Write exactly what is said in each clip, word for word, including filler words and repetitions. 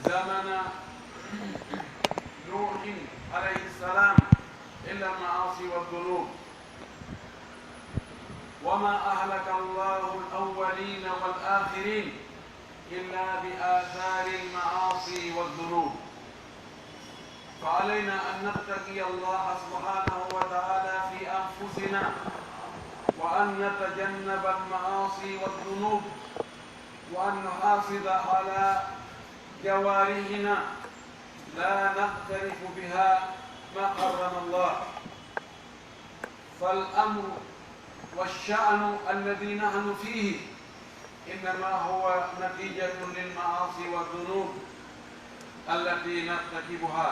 زمن نوح عليه السلام إلا المعاصي والذنوب، وما أهلك الله الأولين والآخرين إلا بآثار المعاصي والذنوب. فعلينا أن نتقي الله سبحانه وتعالى في أنفسنا، وأن نتجنب المعاصي والذنوب، وأن نحافظ على جوارحنا لا نقترف بها ما حرم الله. فالأمر والشأن الذي نحن فيه إنما هو نتيجة للمعاصي والذنوب التي نرتكبها،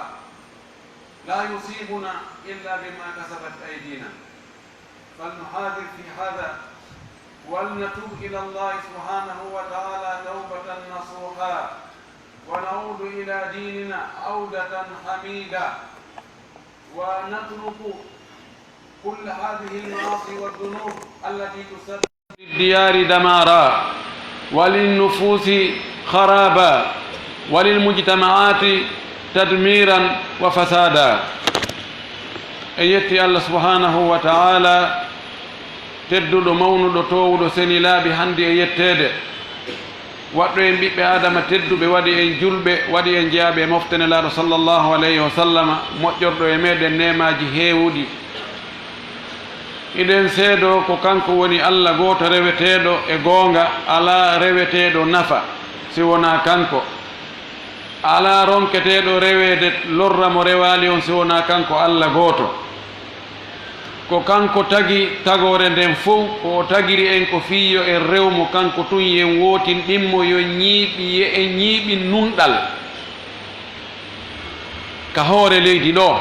لا يصيبنا إلا بما كسبت أيدينا. فلنحاذر في هذا، ولنتوب إلى الله سبحانه وتعالى توبة نصوحا، ونعود إلى ديننا عودة حميدة، ونترك كل هذه المعاصي والذنوب التي تسبب للديار دمارا، وللنفوس خرابا، وللمجتمعات تدميرا وفسادا. En yetti Allah subhanahu wa ta'ala, tedduɗo, mawnuɗo, toowuɗo, seni laabi hande e yetteede, waɗɗo en ɓiɓɓe Aadama tedduɓe, waɗi en julɓe, waɗi en jeyaaɓe e mofte Nelaaɗo sallallahu alayhi wa sallama, moƴƴorɗo e meɗen neemaaji heewuɗi. Iɗen seedoo ko kanko woni Allah gooto reweteeɗo e goonga, alaa reweteeɗo nafa si wonaa kanko. Alaa ronketeeɗo reweede lorra mo rewaali on si wonaa kanko Allah gooto. Ko kanko tagi tagoore nden fow, ko o tagiri en ko fii yo en rew mo kanko tun, yo en wootinɗin mo, yo ñiiɓi, yo en ñiiɓin nunɗal ka hoore leydi ɗoo.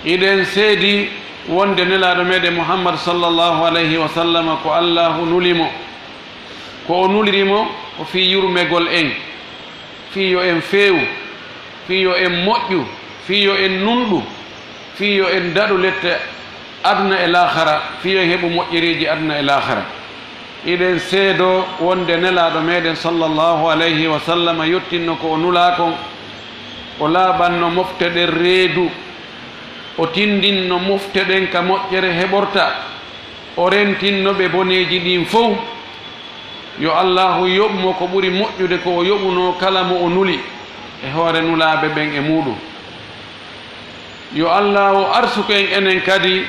Iɗen seedi wonde Nelaaɗo meɗen Muhammad sallallahu alayhi wa sallama ko Allaahu nuli mo. Ko o nuliri mo ko fii yurmegol en, fii yo en feewu, fii yo en moƴƴu, fii yo en nunɗu, fii yo en daɗu lette aduna e laahara, fii yo en heɓu moƴƴereeji aduna e laahara. Iɗen seedoo wonde Nelaaɗo meɗen sallallahu alayhi wa sallama yottinno ko o nulaa kon, o laaɓanno mofte ɗen reedu, o tindinno mofte ɗen ka moƴƴere heɓorta, o rentinno ɓe boneeji ɗin fow. Yo Allaahu yoɓ mo ko ɓuri moƴƴude ko o yoɓunoo kala mo o nuli e hoore nulaaɓe ɓen e muuɗum. Yo Allaahu arsuku en enen kadi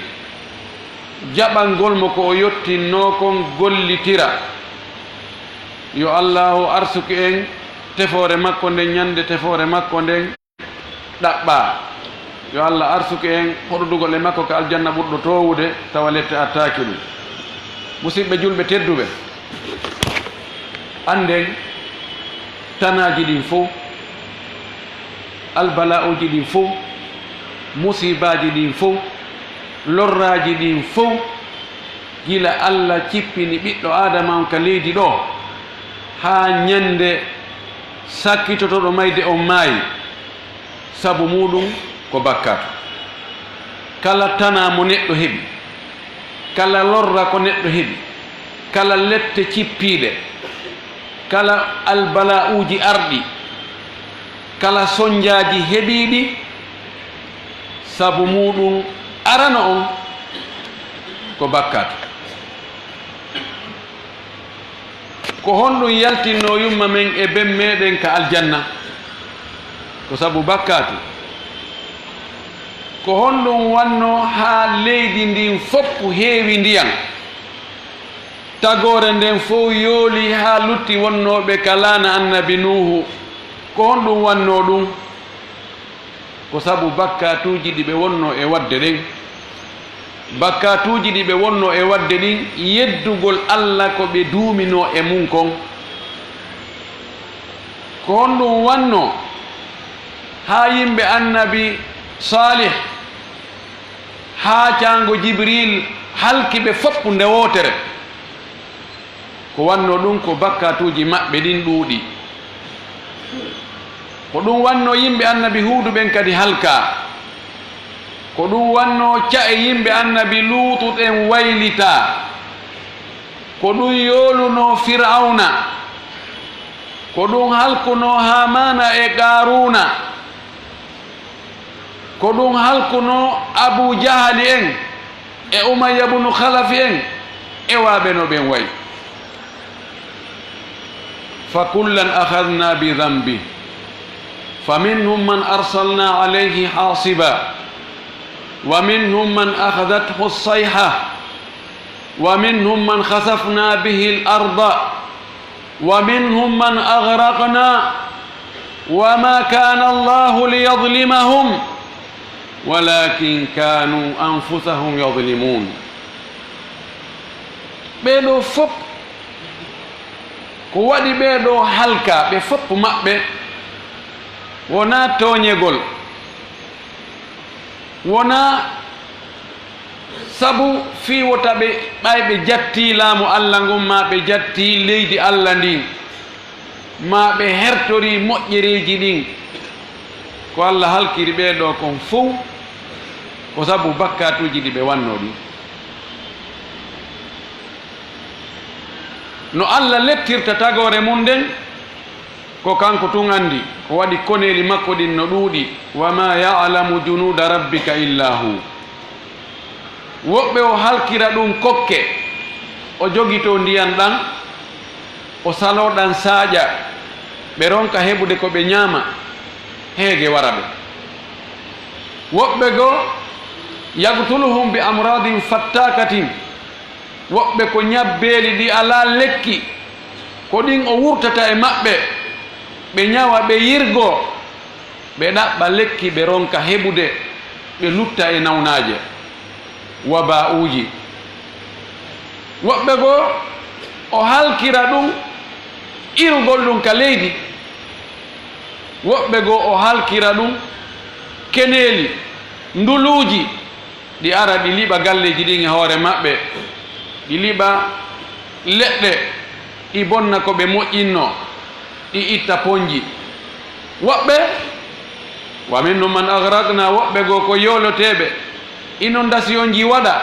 jaɓangol mo ko o yottinnoo kon gollitira. Yo Allaahu arsuku en tefoore makko nden, ñande tefoore makko nden ɗaɓɓaa. Yo Allah arsuku en hoɗodugol e makko ka aljanna ɓurɗo toowude, tawa lette attaaki ɗum. Musidɓe julɓe tedduɓe, annden tanaaji ɗin fow, albala'uuji ɗin fow, musiibaaji ɗin fow, lorraaji ɗin fow, gila Allah cippini ɓiɗɗo Aadama on ka leydi ɗoo, haa ñande sakkitotoɗo mayde on maayi, sabu muuɗum ko bakkaatu. Kala tanaa mo neɗɗo heɓi, kala lorra ko neɗɗo heɓi, kala lette cippiiɗe, kala albala'uuji arɗi, kala sonnjaaji heɓiiɗi, sabu muuɗum arano on ko bakkaatu. Ko honɗum yaltinnoo yumma men e ben meɗen ka aljanna? Ko sabu bakkaatu. Ko honɗum wannoo haa leydi ndin fow heewi ndiyan? Tagoore nden fow yooli haa lutti wonnooɓe ka laana Annabi Nuuhu. Ko honɗum wannoo ɗum? Ko sabu bakkaatuuji ɗi ɓe wonnoo e waɗde ɗen. Bakkaatuuji ɗi ɓe wonnoo e waɗde ɗin, yeddugol Alla ko ɓe duuminoo e mun kon. Ko honɗum wannoo haa yimɓe Annabi Saalih, haa caango Jibriil halki ɓe fow nde wootere? Ko wannoo ɗum ko bakkaatuuji maɓɓe ɗin ɗuuɗi. Ko ɗum wannoo yimɓe Annabi Huudu ɓen kadi halkaa. Ko ɗum wannoo ca'e yimɓe Annabi Luutu ɗen waylitaa. Ko ɗum yoolunoo Fir'awna. Ko ɗum halkunoo Haamaana e Qaaruuna. Ko ɗum halkunoo Abuu Jahali en e Umayya bunu Khalafi en e waaɓe no ɓen wayi. فكلا أخذنا بذنبه فمنهم من أرسلنا عليه حاصبا ومنهم من أخذته الصيحة ومنهم من خسفنا به الأرض ومنهم من أغرقنا وما كان الله ليظلمهم ولكن كانوا أنفسهم يظلمون. Ɓee ɗoo fof, ko waɗi ɓee ɗoo halka, ɓe fof maɓɓe, wonaa tooñegol, wonaa sabu fii wota ɓe, ɓay ɓe jattii laamu Alla ngun, maa ɓe jattii leydi Alla ndin, maa ɓe hertorii moƴƴereeji ɗin. Ko Alla halkiri ɓee ɗoo kon fow, ko sabu bakkaatuuji ɗi ɓe wannoo ɗin. No Alla lettirta tagoore mun nden, ko kanko tun anndi, ko waɗi koneeli makko ɗin no ɗuuɗi. وما يعلم جنود ربك إلا هو. Woɓɓe o halkira ɗum kokke, o jogitoo ndiyan ɗan, o saloo ɗan saaƴa, ɓe ronka heɓude ko ɓe ñaama, heege wara ɓe. Woɓɓe goo, يقتلهم بأمراض فتاكة, woɓɓe ko ñabbeeli ɗi alaa lekki, ko ɗin o wurtata e maɓɓe, ɓe ñawa, ɓe yirgoo, ɓe ɗaɓɓa lekki, ɓe ronka heɓude, ɓe lutta e nawnaaje, wabaa'uuji. Woɓɓe goo, o halkira ɗum irugol ɗum ka leydi. Woɓɓe goo, o halkira ɗum keneeli, nduluuji, ɗi ara, ɗi liɓa galleeji ɗin e hoore maɓɓe, ɗi liɓa leɗɗe, ɗi bonna ko ɓe moƴƴinnoo, ɗi itta ponji. Woɓɓe, ومنهم من أغرقنا, woɓɓe goo ko yooloteeɓe, inondasiyoŋji waɗa,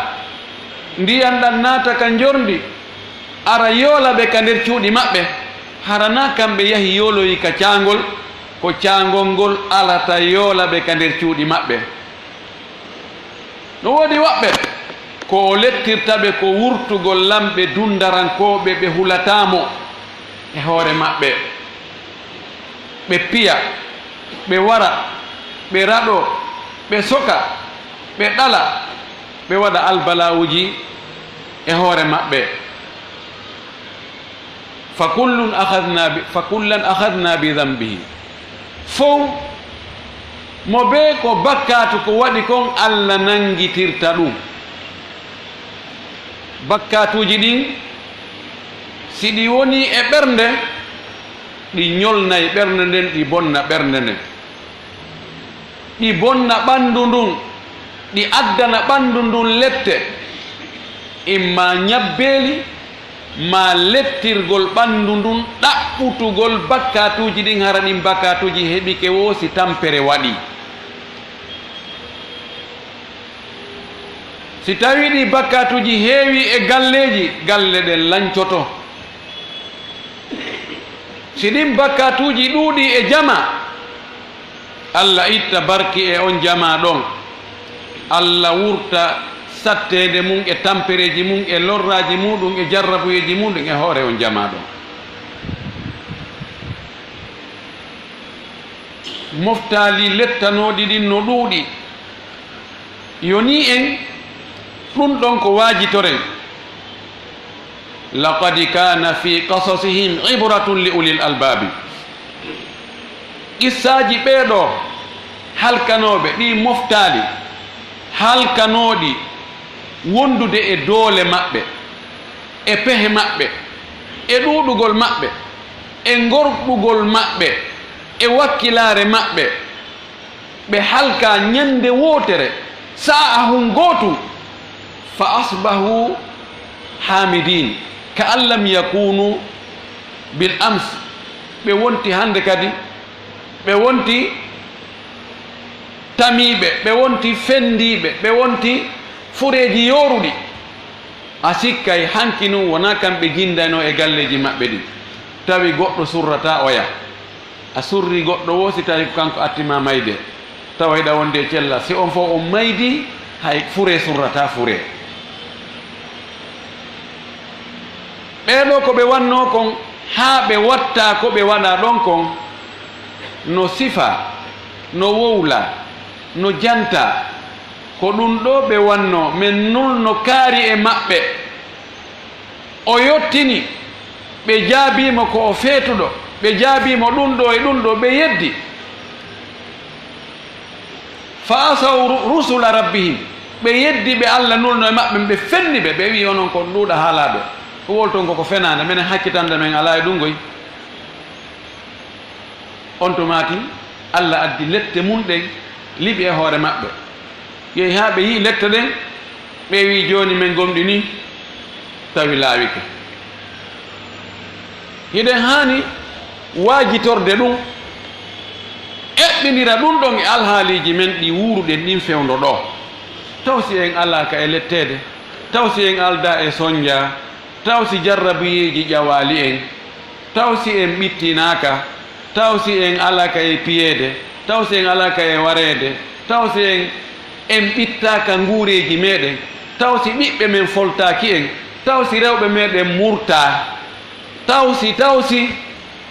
ndiyan ɗan naata ka njorndi, ara yoola ɓe ka nder cuuɗi maɓɓe. Hara naa kamɓe yahi yooloyi ka caangol, ko caangol ngol arata yoola ɓe ka nder cuuɗi maɓɓe. No woodi woɓɓe, ko o lettirta ɓe ko wurtugol lamɓe dundarankooɓe, ɓe hulataa mo e hoore maɓɓe. Ɓe piya, ɓe wara, ɓe raɗoo, ɓe soka, ɓe ɗala, ɓe waɗa albalaa'uuji e hoore maɓɓe. فكل أخذنا ب-، فكلا أخذنا بذنبه. Fow mo bee ko bakkaatu ko waɗi kon, Alla nanngitirta ɗum. Bakkaatuuji ɗin, si ɗi wonii e ɓernde, ɗi ñolnay ɓernde nden, ɗi bonna ɓernde nden. Ɗi bonna ɓanndu ndun, ɗi addana ɓanndu ndun lette, imma ñabbeeli, maa lettirgol ɓanndu ndun, ɗaɓɓutugol bakkaatuuji ɗin, hara ɗin bakkaatuuji heɓike woo si tampere waɗii. Si tawii ɗii bakkaatuuji heewii e galleeji, galle ɗen lancoto. Si ɗin bakkaatuuji ɗuuɗii e jamaa, Alla itta barki e on jamaa ɗon. Alla wurta satteende mun e tampereeji mun e lorraaji muɗum e jarrabuyeeji muɗum e hoore on jamaa ɗon. Moftaali lettanooɗi ɗin no ɗuuɗi. Yonii en, ɗun ɗon ko waajitoren. لقد كان في قصصهم عبرة لأولي الألباب. Qissaaji ɓee ɗoo halkanooɓe, ɗii moftaali halkanooɗi wondude e doole maɓɓe, e pehe maɓɓe, e ɗuuɗugol maɓɓe, e ngorɗugol maɓɓe, e wakkilaare maɓɓe, ɓe halkaa ñannde wootere, saa'ahun gootun, فأصبحوا خامدين كأن لم يكونوا بالأمس. Ɓe wonti hannde kadi, ɓe wonti tamiiɓe, ɓe wonti fenndiiɓe, ɓe wonti fureeji yooruɗi. A sikkay hanki nun wonaa kamɓe jindaynoo e galleeji maɓɓe ɗin. tawi goɗɗo surrataa oya. A surrii goɗɗo woo, si tawii ko kanko atti maa mayde, tawa hiɗa wondi e cellal. Si on fow on maydii, hay furee surrataa furee. Ɓee ɗoo ko ɓe wannoo kon, haa ɓe watta ko ɓe waɗaa ɗon kon, no sifaa, no wowlaa, no jantaa, ko ɗun ɗoo ɓe wannoo, men nulno kaari e maɓɓe. O yottini, ɓe jaabii mo ko o feetuɗo, ɓe jaabii mo ɗun ɗoo e ɗun ɗoo, ɓe yeddi. Fa asaw ru-, rusula rabbihim, ɓe yeddi ɓe Alla nulno e maɓɓe, ɓe fenni ɓe, ɓe wi'i, "Onon kon ɗuuɗa haalaaɓe, ko wolton ko ko fenaande, menen hakkitande men alaa e ɗun goy." On tumaati, Alla addi lette mun ɗen, liɓi e hoore maɓɓe. Yehi haa ɓe yi'i lette ɗen, ɓe wi'i, "Jooni men gomɗinii, tawi laawike." Hiɗen haani waajitorde ɗun, eɓɓindira ɗun ɗon e alhaaliiji men ɗi wuuruɗen ɗin fewndo ɗoo. Taw si en alaa ka e letteede, taw si en aldaa e sonjaa, taw si jarrabuyeeji ƴawaali en, taw si en ɓittinaaka, taw si en alaa ka e piyeede, taw si en alaa ka e wareede, taw si en, en ɓittaaka nguureeji meɗen, taw si ɓiɓɓe men foltaaki en, taw si rewɓe meɗen murtaa, taw si, taw si,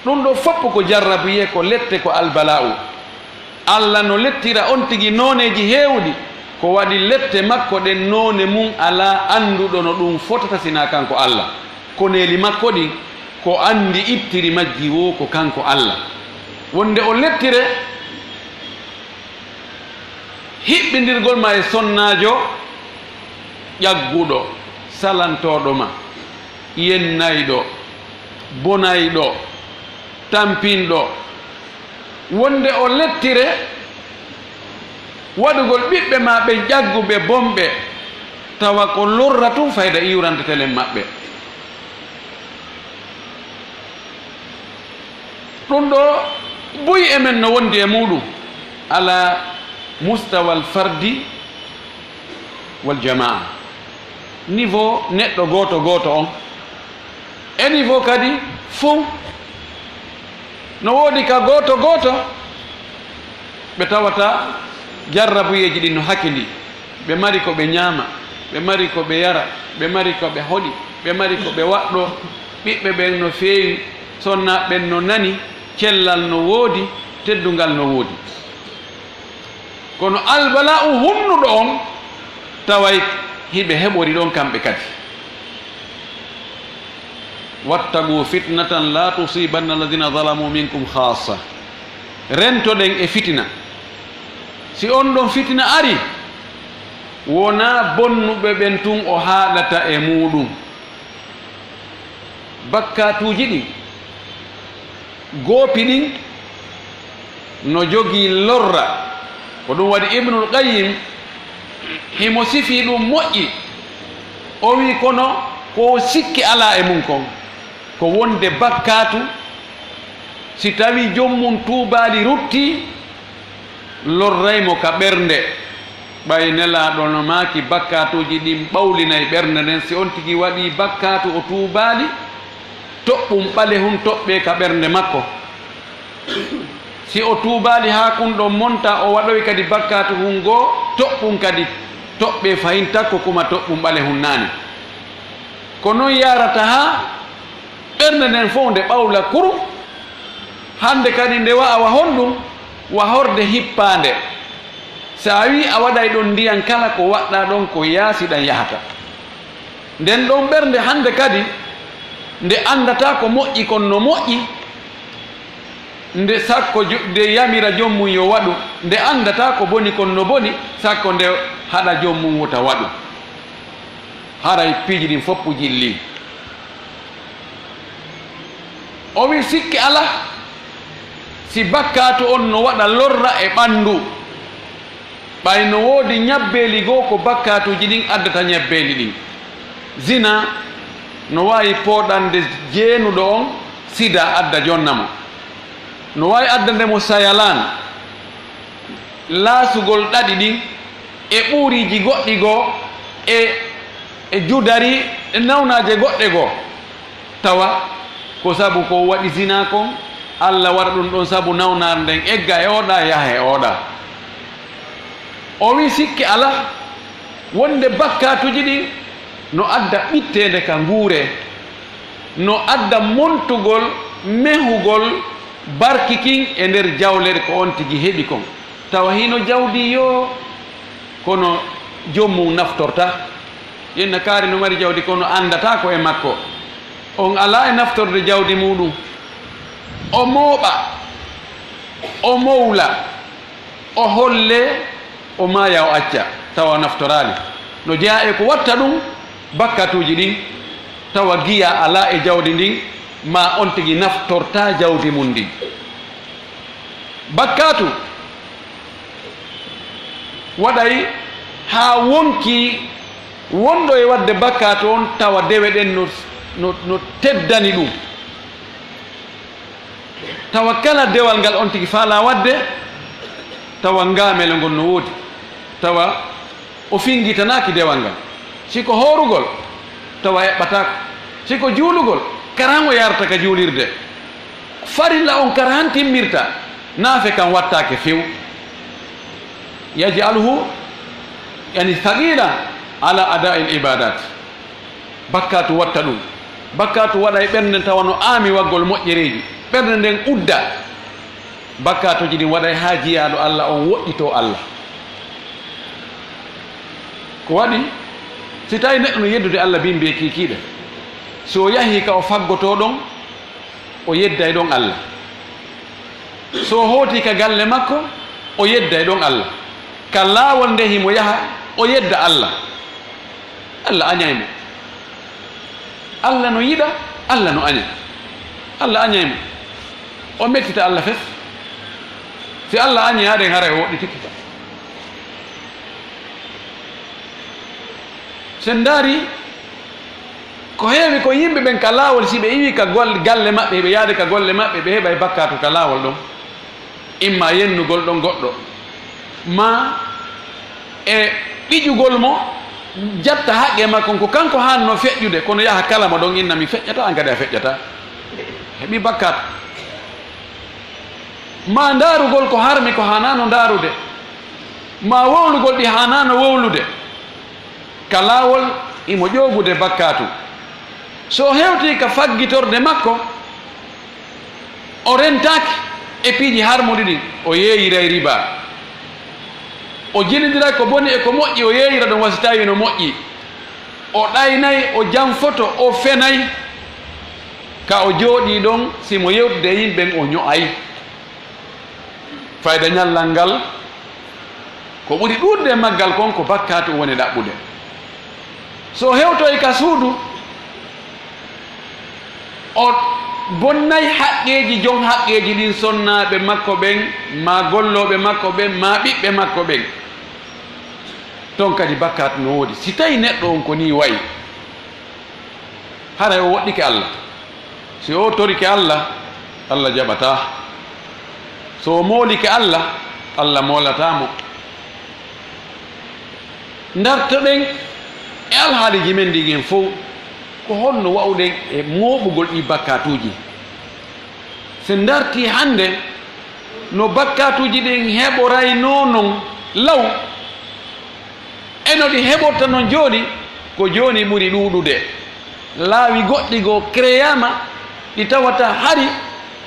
ɗun ɗoo fow ko jarrabuyee, ko lette, ko albala'u. Alla no lettira on tigi nooneeji heewuɗi, ko waɗi lette makko ɗen noone mun alaa annduɗo no ɗun fotata sinaa kanko Alla. Koneeli makko ɗin, ko anndi ittiri majji woo ko kanko Alla. Wonde o lettire hiɓɓindirgol ma e sonnaajo ƴagguɗo, salantooɗo ma, yennayɗo, bonayɗo, tampinɗo, wonde o lettire waɗugol ɓiɓɓe ma ɓen ƴagguɓe bonɓe, tawa ko lorra tun fayda iwranteten maɓɓe. Ɗun ɗoo buy e men no wondi e muuɗun, ala mustawal fardi wal jamaa. Niveau neɗɗo gooto gooto on, e niveau kadi fow. No woodi ka gooto gooto ɓe tawata jarrabuyeeji ɗin no hakindii. Ɓe mari ko ɓe ɲaama, ɓe mari ko ɓe yara, ɓe mari ko ɓe hoɗi, ɓe mari ko ɓe waɗɗoo. Ɓiɓɓe ɓen no feewi, sonnaaɓe ɓen no nani, cellal no woodi, teddungal no woodi. Kono albala'u hunnuɗo on, taway hiɓe heɓori ɗon kamɓe kadi. "Wattaqu fitnatan la tusibanna alladhina zalamu minkum khassa." Rentoɗen e fitina. Si on ɗon fitina ari, wonaa bonnuɓe ɓen tun o haaɗata e muuɗun. Bakkaatuuji ɗin, goopi ɗin, no jogii lorra. Ko ɗun waɗi Ibnul Qayyim himo sifii ɗun moƴƴi. O wi'i, kono ko sikki alaa e mun kon, ko wonde bakkaatu, si tawii jom mun tuubaali ruttii, lorray mo ka ɓernde. Ɓay Nelaaɗo no maaki, bakkaatuuji ɗin ɓawlinay ɓernde nden. Si on tigi waɗii bakkaatu, o tuubaali, toɓɓun ɓalehun toɓɓee ka ɓernde makko. Si o tuubaali haa kun ɗon monta, o waɗoyi kadi bakkaatu hun goo, toɓɓun kadi toɓɓee fahin takko, kuma toɓɓun ɓalehun naane. Ko non yaarata haa ɓernde nden fow nde ɓawla kurum. Hande kadi nde wa'a wa honɗun? Wa horde hippaande. Si a wi'i a waɗay ɗon ndiyan, kala ko waɗɗaa ɗon ko yaasi ɗan yahata. Nden ɗon ɓernde hande kadi nde anndata ko moƴƴi kon no moƴƴi, nde sakko jo-, nde yamira jom mun yo waɗu, nde anndata ko boni kon no boni, sakko nde haɗa jom mun wota waɗu. Haray piiji ɗin foppu jillii. O wi'i, sikke alaa, si bakkaatu on no waɗa lorra e ɓanndu, ɓay no woodi ñabbeeli goo ko bakkaatuuji ɗin addata ñabbeeli ɗin. Zina no waawi pooɗande jeenuɗo on sida, adda jonna mo. No waawi addande mo sayalaan, laasugol ɗaɗi ɗin, e ɓuuriiji goɗɗi goo, e, e judari, e nawnaaje goɗɗe goo. Tawa Ko sabu ko waɗi zinaa kon, Alla waɗa ɗum ɗon sabu nawnaare nden egga e oɗa, yaha e oɗa. O wi'i sikke alaa wonde bakkaatuuji ɗin no adda ɓitteende ka nguure, no adda montugol, mehugol barki kin e nder jawle ko on tigi heɓi kon. Tawa hino jawdi yoo, kono joom mum naftorta. Yenna kaari no mari jawdi, kono anndata ko e makko. On alaa e naftorde jawdi muɗum. O mooɓa, o mowla, o holle, o maaya, o acca, tawa naftoraali. No jeyaa e ko watta ɗum, bakkatuuji ɗin, tawa giya alaa e jawdi ndin, ma on tigi naftorta jawdi mum ndin. Bakkaatu waɗay haa wonkii wonɗo e waɗde bakkaatu on, tawa dewe ɗen no, no, no teddani ɗum. Tawa kala dewal ngal on tigi faalaa waɗde, tawa ngaamelo ngol no woodi, tawa o finngitanaaki dewal ngal. Si ko hoorugol, tawa eɓɓataako. Si ko juulugol, karan o yarata ka juulirde. Farilla on karan timmirta, naafe kan wattaake few. Yaj'aluhu, yani, thaqilan ala ada'il ibadat. Bakkaatu watta ɗum. Bakkaatu waɗay ɓernde tawa no aami waggol moƴƴereeji. Ɓernde nden udda. Bakkaatuuji ɗin waɗay haa jiyaaɗo Alla on woɗɗitoo Alla. Ko waɗi, si tawi neɗɗo no yeddude Alla bimbi e kiikiiɗe, si o yahii ka o faggotoo ɗon, o yedday ɗon Alla. So o hooti ka galle makko, o yedday ɗon Alla. Ka laawol nde himo yaha, o yedda Alla. Alla añay mo. Alla no yiɗa, Alla no aña. Alla añay mo. O mettita Alla fes. Si Alla añi, haɗen haray o woɗɗitiki ka. Sen ndaari, ko heewi ko yimɓe ɓen ka laawol, si ɓe iwi ka gol-, galle maɓɓe, ɓe yaade ka golle maɓɓe, ɓe heɓay bakkaatu ka laawol ɗon. Imma yennugol ɗon goɗɗo, ma e ɓiƴugol mo, jatta haqqe makko, ko kanko haanno feƴƴude, kono yaha kala mo ɗon, inna mi feƴƴata, an kadi a feƴƴata. Heɓi bakkaatu. Ma ndaarugol ko harmi ko haanaano ndaarude, ma wowlugol ɗi haanaano wowlude. Ka laawol, imo ƴoogude bakkaatu. So o hewtii ka faggitorde makko, o rentaaki e piiji harmuɗi ɗin, o yeeyiray riba. O jilindiray ko boni e ko moƴƴi, o yeeyira ɗon wa si tawi no moƴƴi. O ɗaynay, o janfoto, o fenay. Ka o jooɗii ɗon, si mo yewtude e yimɓe ɓen, o ño'ay. Fayda ñallal ngal, ko ɓuri ɗuuɗude e maggal kon, ko bakkaatu o woni ɗaɓɓude. So o hewtoyi ka suudu, o bonnay haqqeeji jon haqqeeji ɗin, sonnaaɓe makko ɓen, ma gollooɓe makko ɓen, ma ɓiɓɓe makko ɓen. Ton kadi bakkaatu no woodi. Si tawi neɗɗo on ko nii wayi, haray o woɗɗike Alla. Si o torike Alla, Alla jaɓataa. So o moolike Alla, Alla moolataa mo. Ndartoɗen e alhaaliiji men ɗin en fow, ko honno wa'uɗen e mooɓugol ɗii bakkaatuuji? Si ndartii hannde no bakkaatuuji ɗin heɓoraynoo non law, e no ɗi heɓorta non jooni, ko jooni ɓuri ɗuuɗude. Laawi goɗɗi goo créeyaama, ɗi tawata hari,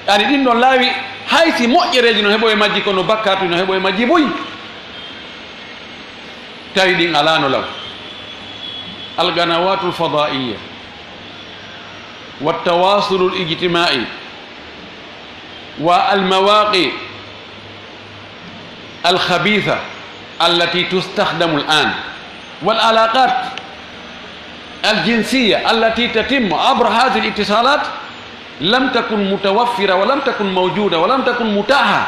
ani ɗin ɗon laawi, hay si moƴƴereeji no heɓo e majji, kono bakkaatu no heɓo e majji buy. Tawi ɗin alaano law. Alqanawatul fadaiya, wattawasulul ijtimai, والمواقع الخبيثة التي تستخدم الآن، والعلاقات الجنسية التي تتم عبر هذه الاتصالات لم تكن متوفرة ولم تكن موجودة ولم تكن متاحة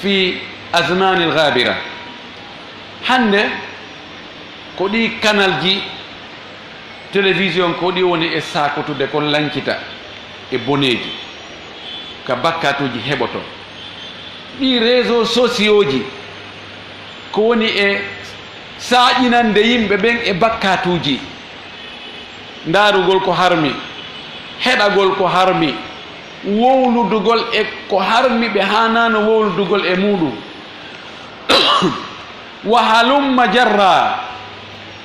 في أزمان الغابرة. Hannde ko ɗii kanalji télévision ko ɗi woni e saakotude, kon lancita e boneeji, ka bakkaatuuji heɓoto. Ɗii réseaux sociaux ji ko woni e saaƴinande yimɓe ɓen e bakkaatuuji. Ndaarugol ko harmi, Heɗagol ko harmi, wowludugol e ko harmi ɓe haanaano wowludugol e muuɗum. Wa halumma jarra,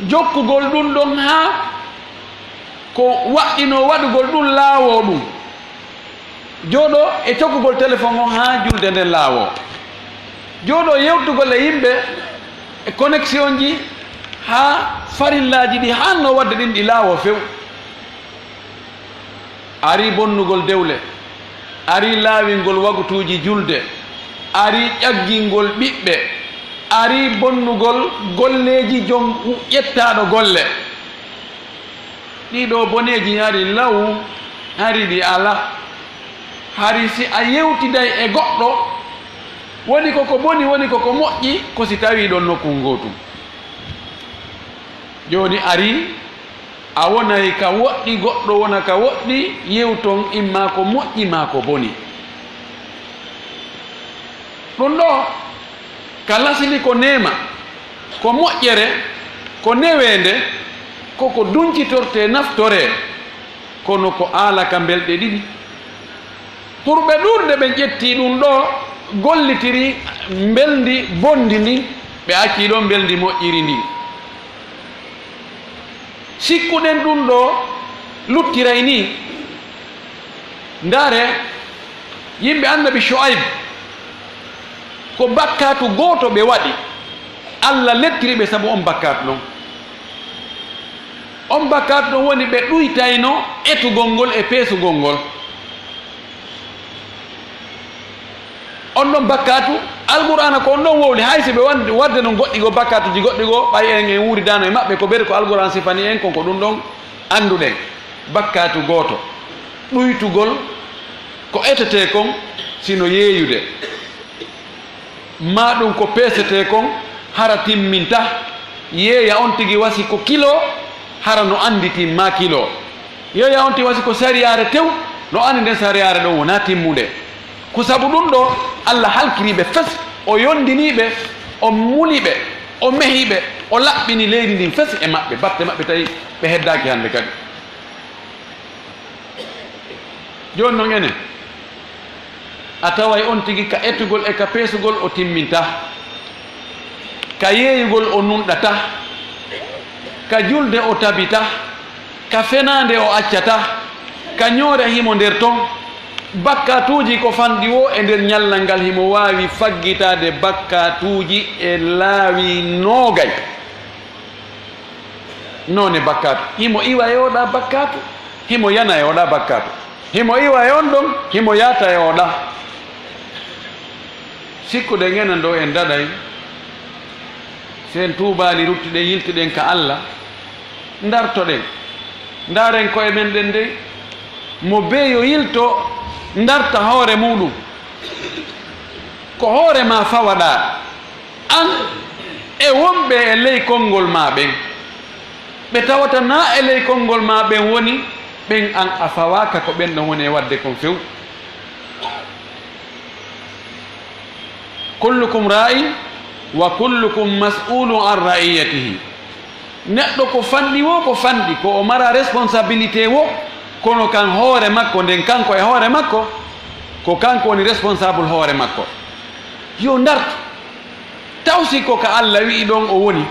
jokkugol ɗum ɗon haa ko waɗɗinoo waɗugol ɗum laawoo ɗum. Jooɗoo e cokugol telefon on haa julde nden laawoo. Jooɗoo yewtugol e yimɓe e connexion ji haa farillaaji ɗi haannoo waɗde ɗin ɗi laawoo few. Arii bonnugol dewle, arii laawingol wagutuuji julde, arii ƴaggingol ɓiɓɓe, arii bonnugol golleeji jom ƴettaaɗo golle. Ɗii ɗoo boneeji hari law, hari ɗi alaa. Hari si a yewtiday e goɗɗo, woni ko ko boni, woni ko ko moƴƴi, ko si tawii ɗon nokku ngootu. Jooni arii, a wonay ka woɗɗi, goɗɗo wona ka woɗɗi, yewton imma ko moƴƴi maa ko boni. Ɗum ɗoo, ka lasli ko neema, ko moƴƴere, ko neweende, ko ko duncitortee naftoree, kono ko aala ka mbelɗe ɗiɗi. Ɓurɓe ɗuuɗude ɓen ƴettii ɗum ɗoo, gollitirii mbelndi bonndi ndin, ɓe accii ɗon mbelndi moƴƴiri ndin. Sikkuɗen ɗum ɗoo luttiray nii. Ndaaree, yimɓe Annabi Shu'ayb, ko bakkaatu gooto ɓe waɗi, Alla lettiri ɓe sabu on bakkaatu ɗon. On bakkaatu ɗon woni ɓe ɗuytayno etugol ngol e peesugol ngol. On ɗon bakkaatu, Alqur'aana ko on ɗon wowli, hay si ɓe wan-, waɗde non goɗɗi goo, bakkaatuuji goɗɗi goo, ɓay en, en wuuridaano e maɓɓe, ko beri ko Alqur'aana sifani en kon, ko ɗum ɗon annduɗen. Bakkaatu gooto, ɗuytugol ko etetee kon, sino yeeyude. Maa ɗum ko peesetee kon, hara timminta. Yeeya on tigi wasi ko kilo, hara no anndi timmaa kilo. Yeeya on tigi wasi ko sariyaare tew, no anndi nden sariyaare ɗon wonaa timmunde. Ko sabu ɗum ɗoo, Alla halkiri ɓe fes, o yondinii ɓe, o muli ɓe, o mehi ɓe, o laɓɓini leydi ndin fes e maɓɓe, batte maɓɓe tawi ɓe heddaaki hannde kadi. Jooni non enen, a taway on tigi ka etugol e ka peesugol o timminta, ka yeeyugol o nunɗata, ka julde o tabita, ka fenaande o accata, ka ñoore himo nder ton. Bakkaatuuji ko fanɗi woo e nder ñallal ngal, himo waawi faggitaade bakkaatuuji e laawi noogay. Noone bakkaatu. Himo iwa e oɗa bakkaatu, himo yana e oɗa bakkaatu. Himo iwa e on ɗon, himo yaata e oɗa. Sikkuɗen enen ɗoo en daɗay, si en tuubaali, ruttiɗen, yiltiɗen ka Alla, ndartoɗen. Ndaaren ko'e men ɗen dey, mo bee yo yilto, ndarta hoore muuɗum. Ko hoore maa fawaɗaa. An e wonɓe e ley konngol maa ɓen, ɓe tawata naa e ley konngol maa ɓen woni, ɓen an a fawaaka ko ɓen ɗon woni e waɗde kon few. Kullukum raa'in wa kullukum mas'uulun an ra'iyyatihi. Neɗɗo ko fanɗi woo, ko fanɗi, ko o mara responsabilité woo, kono kan hoore makko nden, kanko e hoore makko, ko kanko woni responsable hoore makko. Yo ndartu, taw si ko ka Alla wi'i ɗon o woni.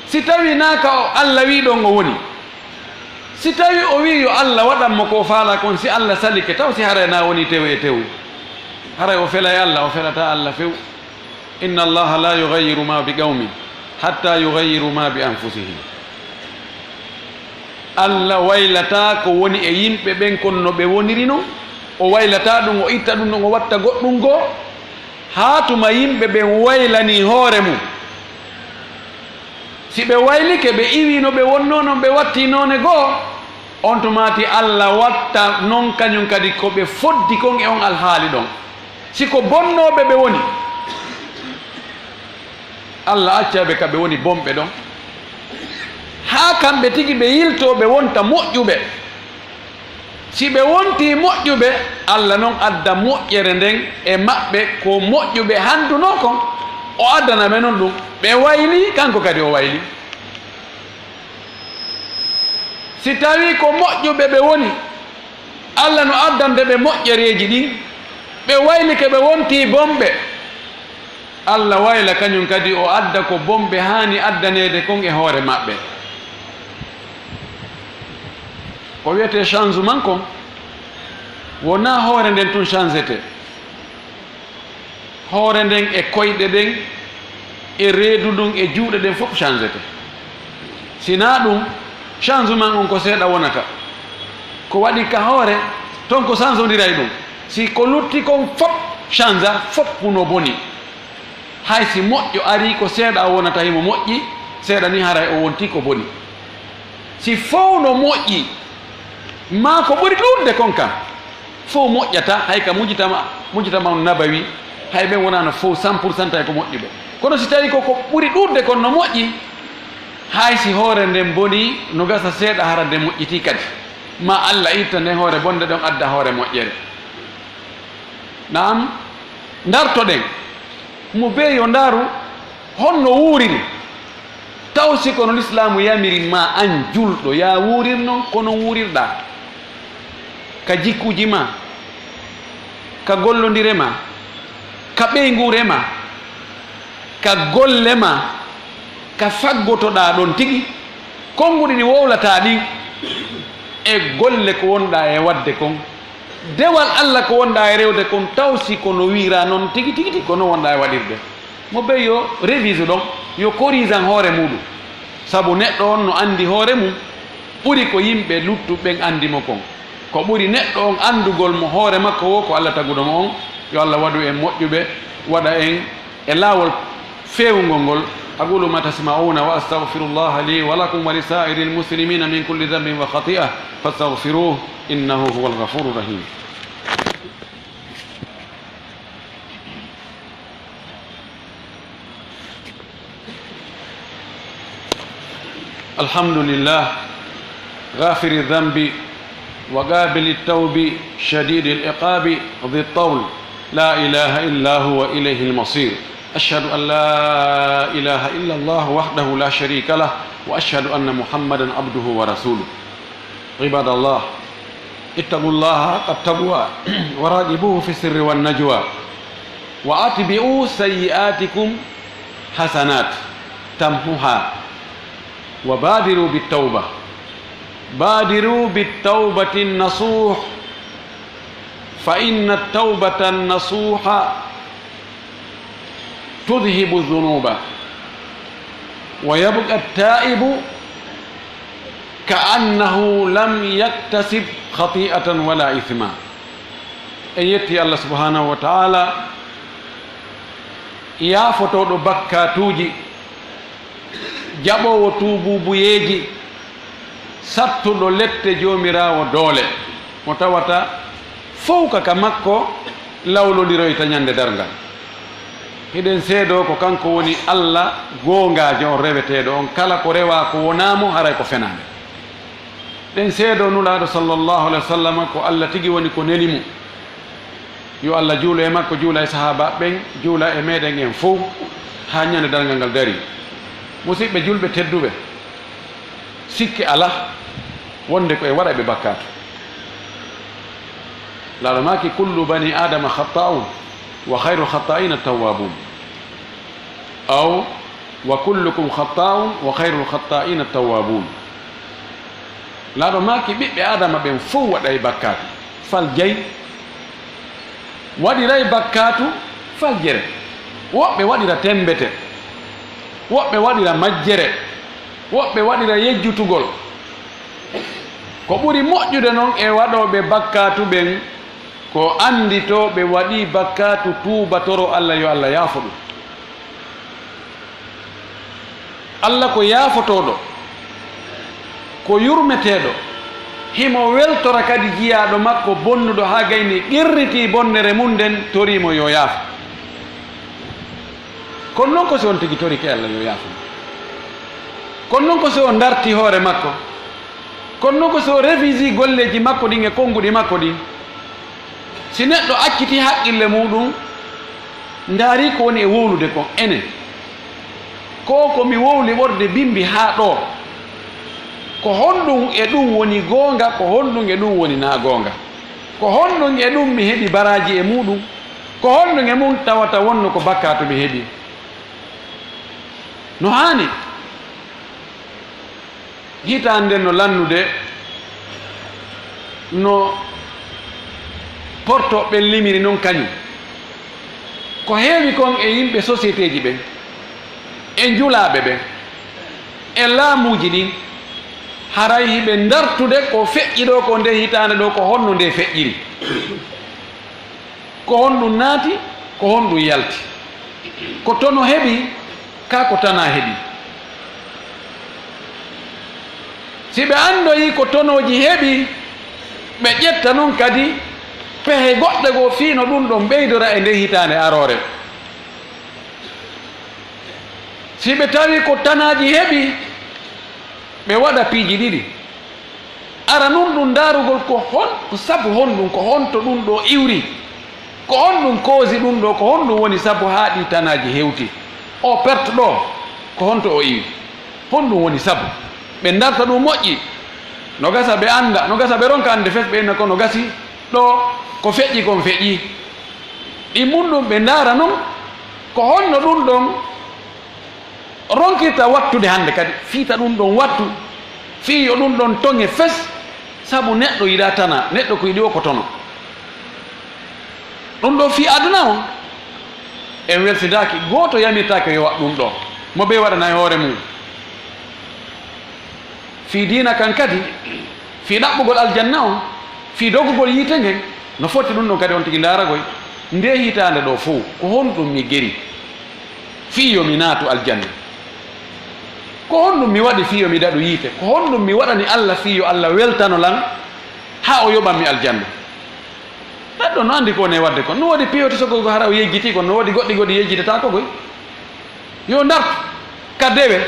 Si tawi naa ka o Alla wi'i ɗon o woni, si tawi o wi'i yo Alla waɗan mo ko o faalaa kon, si Alla salike, taw si haray na woni tew e tew, haray o felay Alla, o felataa Alla few. Inna Allaha la yughayyiru ma bi qawmin hatta yughayyiru ma bi anfusihim. Alla waylataa ko woni e yimɓe ɓen kon no ɓe woniri non. O waylataa ɗum, o itta ɗum ɗon, o watta goɗɗum goo. Haa tuma yimɓe ɓen waylanii hoore mum. Si ɓe waylike, ɓe iwii no ɓe wonnoo non, ɓe wattii noone goo, on tumaati Alla watta non kañum kadi ko ɓe foddi kon e on alhaali ɗon. Si ko bonnooɓe ɓe woni, Alla acca ɓe ka ɓe woni bonɓe ɗon, haa kamɓe tigi ɓe yiltoo ɓe wonta moƴƴuɓe. Si ɓe wontii moƴƴuɓe, Alla non adda moƴƴere nden e maɓɓe, ko moƴƴuɓe handunoo kon, o addana ɓe non ɗum. Ɓe waylii, kanko kadi o waylii. Si tawii ko moƴƴuɓe ɓe woni, Allah no addande ɓe moƴƴereeji ɗin, ɓe waylike ɓe wontii bonɓe. Allah wayla kañum kadi o adda ko bonɓe haani addaneede kon e hoore maɓɓe. Ko wiyetee changement kon, wonaa hoore nden tun changetee. Hoore nden e koyɗe ɗen e reedu ndun e juuɗe ɗen fof changete. Si naa ɗum, changement on ko seeɗa wonata. Ko waɗi ka hoore, ton ko changondiray ɗum. Si ko lutti kon fof changea, fof no boni. Hay si moƴƴo arii, ko seeɗa o wonata himo moƴƴi, seeɗa ni haray o wonti ko boni. Si fow no moƴƴi, maa ko ɓuri ɗuuɗude kon kan, fow moƴƴata, hay ka mujtama, mujtama on nabawi, hay ɓen wonaano fow cent pour cent tawi ko moƴƴuɓe. Kono si tawi ko ko ɓuri ɗuuɗude kon no moƴƴi, hay si hoore nden bonii, no gasa seeɗa hara nde moƴƴitii kadi. Ma Allah itta nden hoore bonde ɗon adda hoore moƴƴere. Naam, ndartoɗen. Mo bee yo ndaaru honno wuuriri. Taw si kono Lislaamu yamiri ma an julɗo, yaa wuurir non ko non wuurirɗaa. Ka jikkuuji ma, ka gollondire ma, ka ɓeynguure ma, ka golle ma, ka faggotoɗaa ɗon tigi, konnguɗi ɗi wowlataa ɗin, e golle ko wonɗaa e waɗde kon, dewal Alla ko wonɗaa e rewde kon, taw si ko no wiiraa non tigi tigi tigi, ko non wonɗaa e waɗirde. Mo bee yo révise ɗon, yo corrigean hoore muuɗum. Sabu neɗɗo on no anndi hoore mum ɓuri ko yimɓe luttuɓe ɓen anndi mo kon. Ko ɓuri neɗɗo on anndugol mo hoore makko woo ko Alla taguɗo mo on. Yo Alla waɗu en moƴƴuɓe, waɗa en e laawol feewungol ngol. أقول ما تسمعون وأستغفر الله لي ولكم ولسائر المسلمين من كل ذنب وخطيئة فاستغفروه إنه هو الغفور الرحيم. الحمد لله غافر الذنب وقابل التوب شديد العقاب ذي الطول لا إله إلا هو إليه المصير. أشهد أن لا إله إلا الله وحده لا شريك له وأشهد أن محمدا عبده ورسوله. عباد الله، اتقوا الله حق التقوى وراقبوه في السر والنجوى وأتبعوا سيئاتكم حسنات تمحها وبادروا بالتوبة. بادروا بالتوبة النصوح فإن التوبة النصوح تذهب الذنوب ويبقى التائب كأنه لم يكتسب خطيئة ولا إثما. En yetti Allah subhanahu wa ta'ala, yaafotooɗo bakkaatuuji, jaɓoowo tuubuubuyeeji, sattuɗo lette Joomiraawo doole, mo tawata fow ka ka makko lawlondiroyta ñande darngal. Hiɗen seedoo ko kanko woni Alla goongaajo on, reweteeɗo on, kala ko rewaa ko wonaa mo, haray ko fenaande. Ɗen seedoo Nulaaɗo sallallahu alayhi wa sallam ko Alla tigi woni ko neli mo. Yo Alla juulu e makko, juula e sahaabaaɓe ɓen, juula e meɗen en fow, haa ñande darngal ngal darii. Musiɓɓe julɓe tedduɓe, sikke alaa wonde ko en waɗayɓe bakkaatu. Laaɗo maaki, "Kullu bani Aadama khatta'un, wa khayrul khatta'ina tawwabun." Aw, "Wa kullukum khatta'un, wa khayrul khatta'ina tawwabun." Laaɗo maaki, ɓiɓɓe Aadama ɓen fow waɗay bakkaatu, fal jay. Waɗiray bakkaatu fal jere. Woɓɓe waɗira tembete, woɓɓe waɗira majjere, woɓɓe waɗira yejjutugol. Ko ɓuri moƴƴude non e waɗooɓe bakkaatu ɓen, ko annditoo ɓe waɗii bakkaatu, tuuba, toro Alla, yo Alla yaafo ɗum. Alla ko yaafotooɗo, ko yurmeteeɗo, himo weltora kadi jiyaaɗo makko bonnuɗo, haa gayni qirritii bonnere mum nden, torii mo yo yaafo. Kono non ko si on tigi torike Alla yo yaafo mo? Kono non ko si o ndarti hoore makko? Kono non ko si o revisi golleeji makko ɗin e konnguɗi makko ɗin? Si neɗɗo acciti haqqille muuɗum, ndaari ko woni e wowlude kon, enen, ko ko mi wowli ɓorde bimbi haa ɗoo, ko honɗum e ɗum woni goonga, ko honɗum e ɗum woni naa goonga? Ko honɗun e ɗun mi heɓi baraaji e muɗum? Ko honɗun e mun tawata wonno ko bakkaatu mi heɓi? No haani. Hitaande nden no lannude, no porto ɓen limiri non kañum. Ko heewi kon e yimɓe sociétéji ɓen, e njulaaɓe ɓen, e laamuuji ɗin, haray hiɓe ndartude ko feƴƴi ɗoo ko nde hitaande ɗoo, ko honno nde feƴƴiri. Ko honɗun naati, ko honɗun yalti. Ko tono heɓi, kaa ko tanaa heɓi. Si ɓe anndoyii ko tonooji heɓi, ɓe ƴetta non kadi pehe goɗɗe goo fii no ɗun ɗon ɓeydora e nde hitaande aroore. Si ɓe tawii ko tanaaji heɓi, ɓe waɗa piiji ɗiɗi. Ara nun ɗun ndaarugol ko hon, ko sabu honɗun, ko honto ɗun ɗoo iwri, ko honɗun koosi ɗun ɗoo, ko honɗun woni sabu haa ɗii tanaaji hewti. Oo perte ɗoo, ko honto o iwi? Honɗun woni sabu? Ɓe ndarta ɗun moƴƴi. No gasa ɓe annda, no gasa ɓe ronka annde fes, ɓe inna ko no gasi ɗoo, ko feƴƴi kon feƴƴii. Ɗin mun ɗun ɓe ndaara non, ko honno ɗun ɗon ronkirta wattude hande kadi, fii ta ɗun ɗon wattu, fii yo ɗun ɗon toŋe fes, sabu neɗɗo yiɗaa tanaa, neɗɗo ko yiɗi woo ko tono. Ɗun ɗoo fii aduna on, en welsindaaki, gooto yamirtaake yo waɗ ɗun ɗoo, mo bee waɗana e hoore mun. Fii diina kan kadi, fii ɗaɓɓugol aljanna on, fii dogugol yiite ngen, no foti ɗun ɗon kadi on tigi ndaaragoy. Ndee hitaande ɗoo fow, ko honɗun mi geri fii yo mi naatu aljanna? Ko honɗun mi waɗi fii yo mi daɗu yiite? Ko honɗun mi waɗani Alla fii yo Alla weltano lan, haa o yoɓan mi aljanna? Neɗɗo no anndi ko woni e waɗde kon. No woodi piyooti soggo ko hara o yejjitii kon, no woodi goɗɗi goɗɗi yejjitetaako goy. Yo ndartu ka dewe.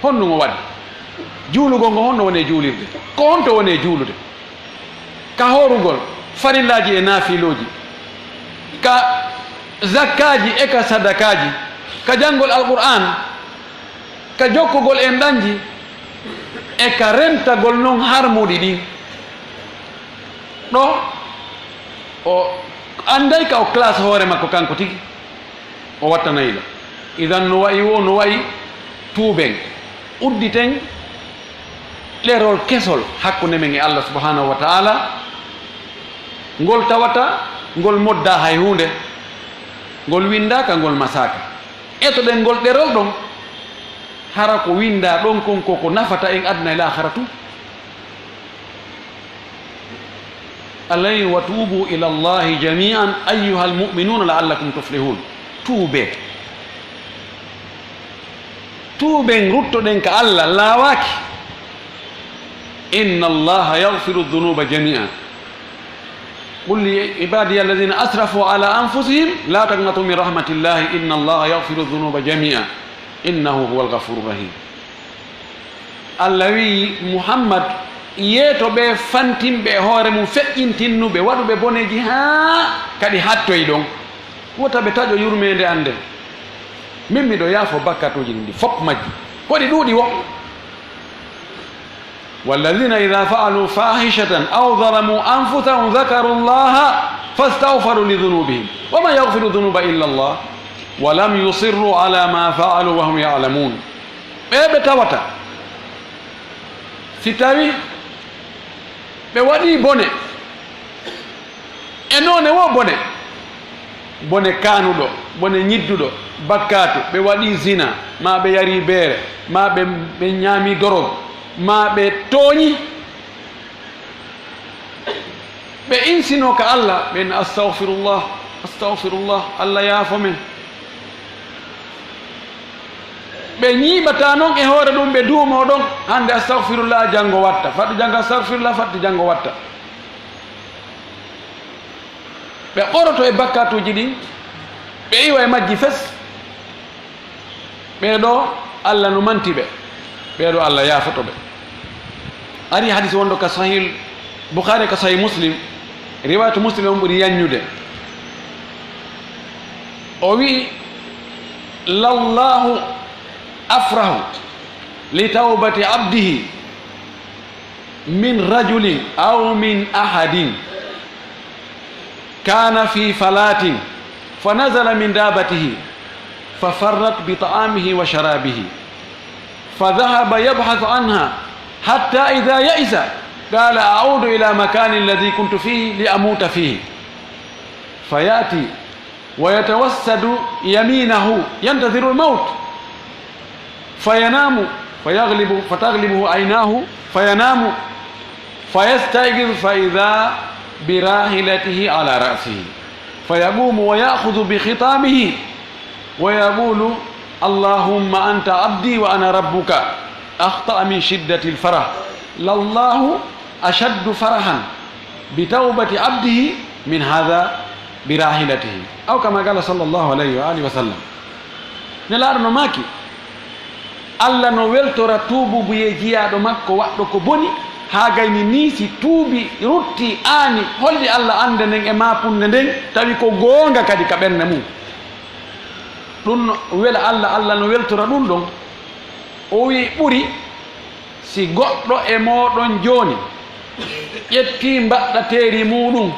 Honɗun o waɗi? Juulugol ngol, honno woni e juulirde? Ko honto woni e juulude? Ka hoorugol, farillaaji e naafilooji, ka zakkaaji e ka sadakaaji, ka janngol Alqur'aan, ka jokkugol en ɗanji, e ka rentagol non harmuɗi ɗin. Ɗoo, o annday ka o classe hoore makko kanko tigi. O wattanay la. Idan no wa'i woo, no wa'i, tuuben, udditen ɗerol kesol hakkunde men e Allah subhanahu wa ta'ala, ngol tawata ngol moddaa hay huunde, ngol winndaaka, ngol masaaka. Etoɗen ngol ɗerol ɗon, hara ko winndaa ɗon kon ko ko nafata en aduna e laakhara tun. Alay wa tuubu ila Allahi jami'an ayyuhal mu'minuna la'allakum tuflihun. Tuubee. Tuuben, ruttoɗen ka Allah laawaaki. Inna Allaha yaghfiru dhunuba jami'an. Qul li ibadiya alladhina asrafu ala anfusihim la taqnatu min rahmatillahi inna Allaha yaghfiru dhunuba jami'an innahu huwal ghafurur rahim. Allah wi'i, Muhammad, yeeto ɓee fantinɓe e hoore mun, feƴƴintinnuɓe, waɗuɓe boneeji haa kadi hattoyi ɗon. Wota ɓe taƴo yurmeende an nden. Min miɗo yaafo bakkatuuji ɗin fof majji. Ko ɗi ɗuuɗi wo. والذين إذا فعلوا فاحشة أو ظلموا أنفسهم ذكروا الله فاستغفروا لذنوبهم ومن يغفر الذنوب إلا الله ولم يصروا على ما فعلوا وهم يعلمون. Ɓee ɓe tawata, si tawi ɓe waɗii bone, e noone woo bone, bone kaanuɗo, bone ñidduɗo, bakkaatu, ɓe waɗii zina, maa ɓe yarii beere, maa ɓe, ɓe ñaamii dorog, maa ɓe tooñii, ɓe insinoo ka Allah, ɓe inna, "Astagfirullah, astagfirullah, Allah yaafo men." Ɓe ñiiɓataa non e hoore ɗun, ɓe duumoo ɗon, hande astagfirullah, janngo watta, fatti janngo astagfirullah, fatti janngo watta. Ɓe ɓoroto e bakkaatuuji ɗin, ɓe iwa e majji fes. Ɓee ɗoo, Allah no manti ɓe. Ɓee ɗoo, Allah yaafoto ɓe. Ari hadis wonɗo ka Sahih Bukhari, ka Sahih Muslim, riwayatu Muslim on ɓuri yaññude. O wi'i, "Lallahu afrahu li tawbati abdihi min rajulin aw min ahadin." كان في فلاة، فنزل من دابته، ففرت بطعامه وشرابه، فذهب يبحث عنها، حتى إذا يئس قال: أعود إلى مكان الذي كنت فيه لأموت فيه. فيأتي ويتوسد يمينه ينتظر الموت، فينام، فيغلب، فتغلبه عيناه، فينام، فيستيقظ فإذا براحلته على رأسه، فيقوم ويأخذ بخطامه ويقول: اللهم أنت عبدي وأنا ربك. أخطأ من شدة الفرح، لله أشد فرحا بتوبة عبده من هذا براحلته. أو كما قال صلى الله عليه وآله وسلم. Nelaaɗo no maaki, Allah no weltora tuububuye jiyaaɗo makko waɗɗo ko boni, haa gayni nii si tuubi, rutti, aani, holli Allah annde nden e maapunde nden, tawi ko goonga kadi ka ɓernde mum. Ɗum no wela Allah, Allah no weltora ɗum ɗon. O wi'i, ɓuri si goɗɗo e mooɗon jooni ƴettii mbaɗɗateeri muuɗum,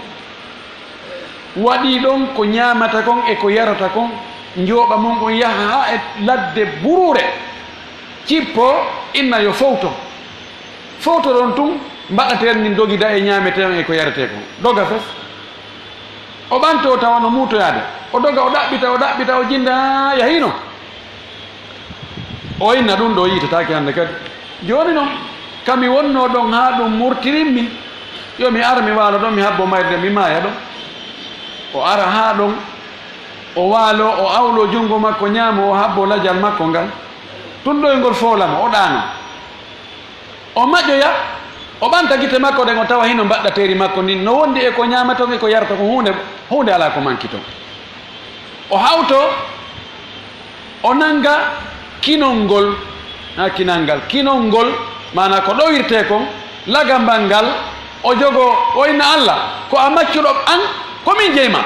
waɗii ɗon ko ñaamata kon e ko yarata kon, njooɓa mum on yaha haa e ladde buruure, cippoo, inna yo fowto. Fowtoron tun, mbaɗɗateeri ndin dogida e ñaametee on e ko yaretee kon. Doga fes. O ɓantoo tawa no muutoyaade. O doga, o ɗaɓɓita, o ɗaɓɓita, o jinda, haa yahiino. O inna ɗum ɗo yiitataake hannde kadi. Jooni non, ka mi wonnoo ɗon haa ɗum murtirimmi, yo mi ar mi waalo ɗon, mi habbo mayde, mi maaya ɗon. O ara haa ɗon, o waalo, o awlo junngo makko ñaamo, o habbo lajal makko ngal. Tun ɗoyngol foola mo, o ɗaano. O maƴoya, o ɓanta gite makko ɗen, o tawa hino mbaɗɗateeri makko ndin no wondi e ko ñaamata kon e ko yarata kon, huunde, huunde alaa ko manki ton. O hawto, o nanga kinol ngol, ha, kinal ngal, kinol ngol, maanaa ko ɗowirtee kon, lagambal ngal, o jogoo, o inna Allah, ko a maccuɗo an, ko min jeyi ma.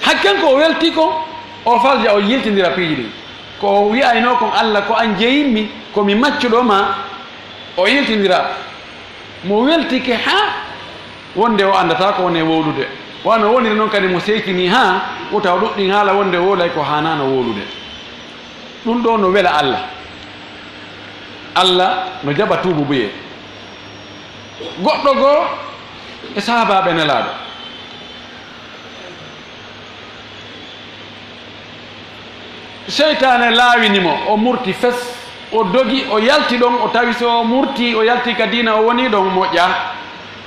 Hay kanko o weltii kon, o falja, o yiltindira piiji ɗin. Ko o wi'aynoo kon, Allah, ko an jeyimmi, ko mi maccuɗo ma, o yiltindira. Mo weltike haa wonde o anndataa ko woni e wowlude. Wano woniri non kadi mo seytinii haa wota o ɗuɗɗin haala wonde o wowlay ko haanaano wowlude. Ɗum ɗoo no wela Allah. Allah no jaɓa tuububuye. Goɗɗo goo e sahaabaaɓe Nelaaɗo, seytaane laawini mo, o murti fes, o dogi, o yalti ɗon, o tawi so o murtii, o yaltii ka diina o woni ɗon, moƴƴaa.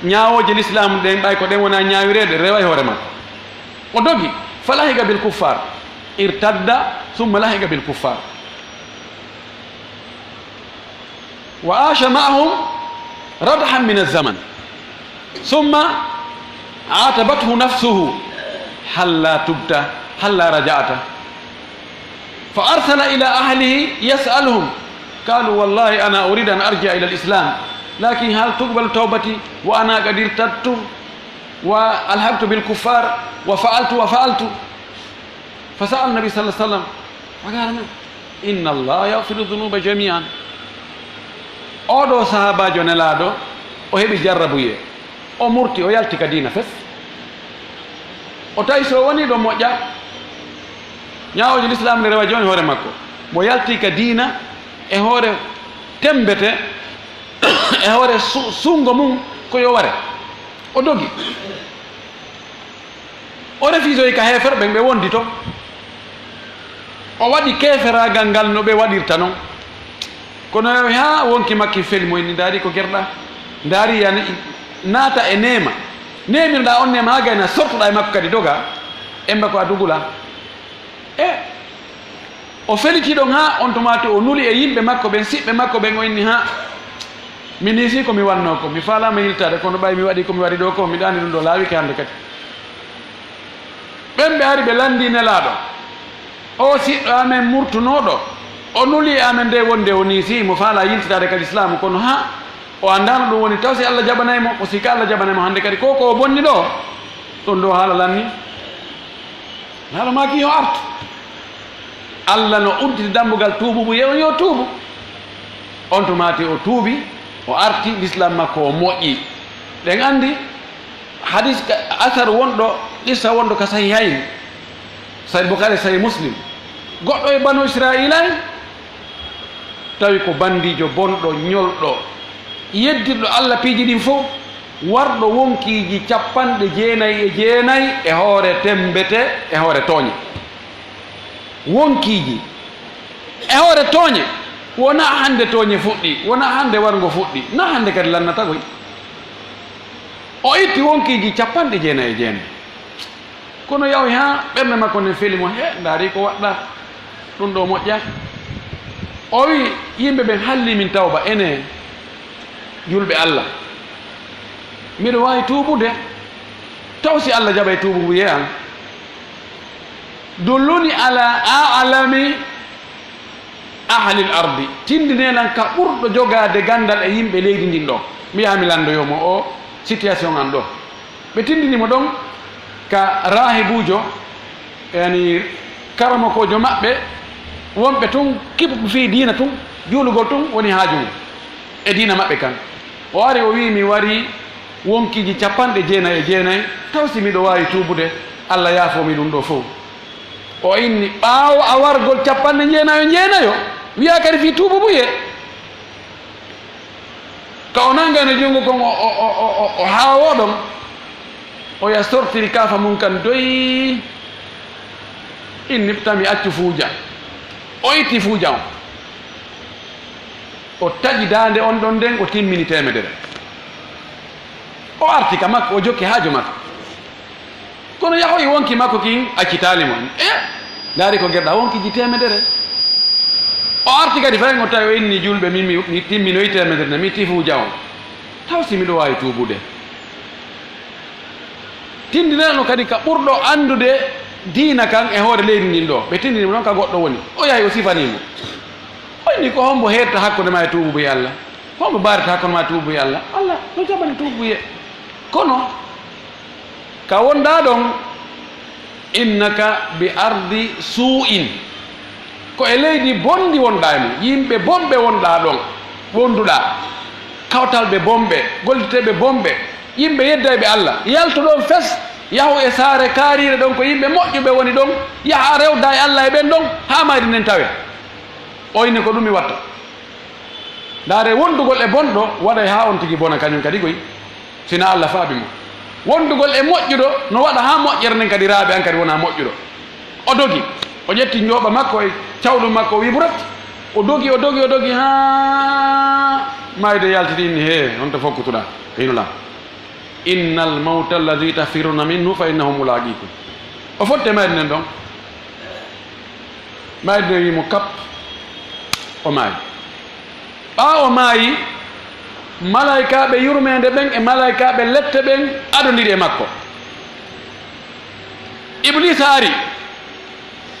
Ñaawooje lislaamu ɗen, ɓay ko ɗen wona ñaawireede, reway hoore makko. O dogi, fa lahiqa bil kuffaar, irtadda, summa lahiqa bil kuffaar. وعاش معهم ردحا من الزمن، ثم عاتبته نفسه: هلا تبت؟ هلا رجعت؟ فأرسل إلى أهله يسألهم، قالوا: والله أنا أريد أن أرجع إلى الإسلام، لكن هل تقبل توبتي وأنا قد ارتدت وألحقت بالكفار وفعلت وفعلت؟ فسأل النبي صلى الله عليه وسلم فقال: إن الله يغفر الذنوب جميعا. Oɗo sahaabaajo Nelaaɗo, o heɓi jarrabuyee, o murti, o yalti ka diina fes. O tawi so woni ɗo moƴƴa, ñaawooje lislaam ne rewa jooni hoore makko. Mo yalti ka diina e hoore temmbete, e hoore su-, sunngo mum ko yo ware. O dogi. O refisoyi ka heeferɓe ɓe wondi ton. O waɗi keeferaagal ngal no ɓe waɗirta non. Kono haa wonki makki feli mo inni, ndaari ko gerɗa. Ndaari yana naata e neema. Neemirɗaa on neema haa gayna sortoɗaa e makko kadi doga. Emba ko a dugula. E o feliti ɗon haa on tumaati o nuli e yimɓe makko ɓen, siɓɓe makko ɓen, o inni, haa mi niisii ko mi wannoo ko, mi faalaama yiltaade, kono ɓay mi waɗii ko mi waɗi ɗoo ko, miɗo anndi ɗum ɗoo laawike hannde kadi. Ɓen ɓe ari ɓe lanndii Nelaaɗo, o siɗɗo amen murtunooɗo, o nuli e amen nde wonde o niisii, mo faalaa yiltitaade ka lislaamu, kono haa o anndaano ɗum woni taw si Allah jaɓanay mo, o sika Allah jaɓanay mo hannde kadi, ko ko o bonni ɗoo, ɗum ɗoo haala lanni. Nelaaɗo maaki yo artu. Allah no udditi dambugal tuububu, yo, yo tuubu. On tumaati o tuubi, o arti, lislaam makko o moƴƴi. Ɗen anndi, Hadis ka, asar wonɗo, qissa wonɗo ka Sahihayn, Sahih Bukhari, Sahih Muslim. Goɗɗo e Banu Israila en, tawi ko bandiijo bonɗo, ñolɗo, yeddirɗo Allah piiji ɗin fof, warɗo wonkiiji capanɗe jeenayi e jeenayi e hoore tembete, e hoore tooñe. Wonkiiji e hoore tooñe. Wonaa hannde tooñe fuɗɗi, wonaa hannde warngo fuɗɗi, na hannde kadi lannata koy. O itti wonkiiji capanɗe jeenayi e jeenayi. Kono yahoy haa ɓernde makko nden feli mo, he, ndaari ko waɗɗa, ɗum ɗo moƴƴa. O wi, yimɓe ɓen halli min tawba, ene julɓe Allah. Miɗo waawi tuubude, taw si Allah jaɓay tuubu ngu ye an. Dulluni ala a'lami ahlil ardi, tindinee lan ka ɓurɗo jogaade ganndal e yimɓe leydi ndin ɗo. Mi yaha mi lanndoyo mo o situation an ɗo. Ɓe tindini mo ɗon ka raahibuujo, yani karamokoojo maɓɓe, wonɓe tun kiɓuɓe fii diina tun, juulugol tun woni haaju mum e diina maɓɓe kan. O ari o wii, mi wari wonkiiji capanɗe jeenayi e jeenayi, taw si miɗo waawi tuubude, Allah yaafoo mi ɗum ɗo fow. O inni, ɓaawo a wargol capanɗe jeenayo jeenayo, wiyaa kadi fii tuubu buye. Ka o nangayno junngo kon, o, o, o, o, o haawoo ɗon, o ya sortiri kaafa mum kan doy, inni tami accu fuuja. O itti fuuja on. O taƴi daande on ɗon nden, o timmini teemedere. O arti ka makko, o jokki haaju makko. Kono yahoyi wonki makko kin accitaali mo. E, ndaari ko gerɗa wonki ji teemedere. O arti kadi fayin o tawi o inni julɓe, min mi, mi timminoyi teemedere ne, mi tifu jawon. Taw si miɗo waawi tuubude. Tindinano kadi ka ɓurɗo anndude diina kan e hoore leydi ndin ɗo. Ɓe tindini mo noon ka goɗɗo woni. O yahi o sifanii mo. O inni ko hombo heerta hakkunde ma e tuubu e Allah? Hombo baarata hakkunde ma e tuubu e Allah? Allah no jaɓani tuubu e. Kono ka wonɗaa ɗon, innaka bi ardi suu'in, ko e leydi bonndi wonɗaa e mum, yimɓe bonɓe wonɗaa ɗon, wonduɗaa, kawtalɓe bonɓe, golliteeɓe bonɓe, yimɓe yeddayɓe Allah, yaltu ɗon fes, yahu e saare kaariire ɗon, ko yimɓe moƴƴuɓe woni ɗon, yaha rewda e Allah e ɓen ɗon, haa mayri nden tawe. O inni ko ɗum mi watta. Ndaare, wondugol e bonɗo waɗay haa on tigi bona kañum kadi koy, si na Allah faabi mo. Wondugol e moƴƴuɗo no waɗa haa moƴƴere nden kadi raaɓi, an kadi wona moƴƴuɗo. O dogi, o ƴetti njooɓa makko e cawɗum makko, o wi'i burat. O dogi, o dogi, o dogi haa maayde yaltiti, inni, hee, honto fokkutuɗaa? Hino lan. Innal mawta alladhi tafirruna minhu fa innahu mulaqikum. O fotti e mayde nden ɗon. Mayde nden wi'i mo kap, o maayi. Ɓaawo o maayi, malaykaaɓe yurmeende ɓen e malaykaaɓe lette ɓen adondiri e makko. Ibliisa ari,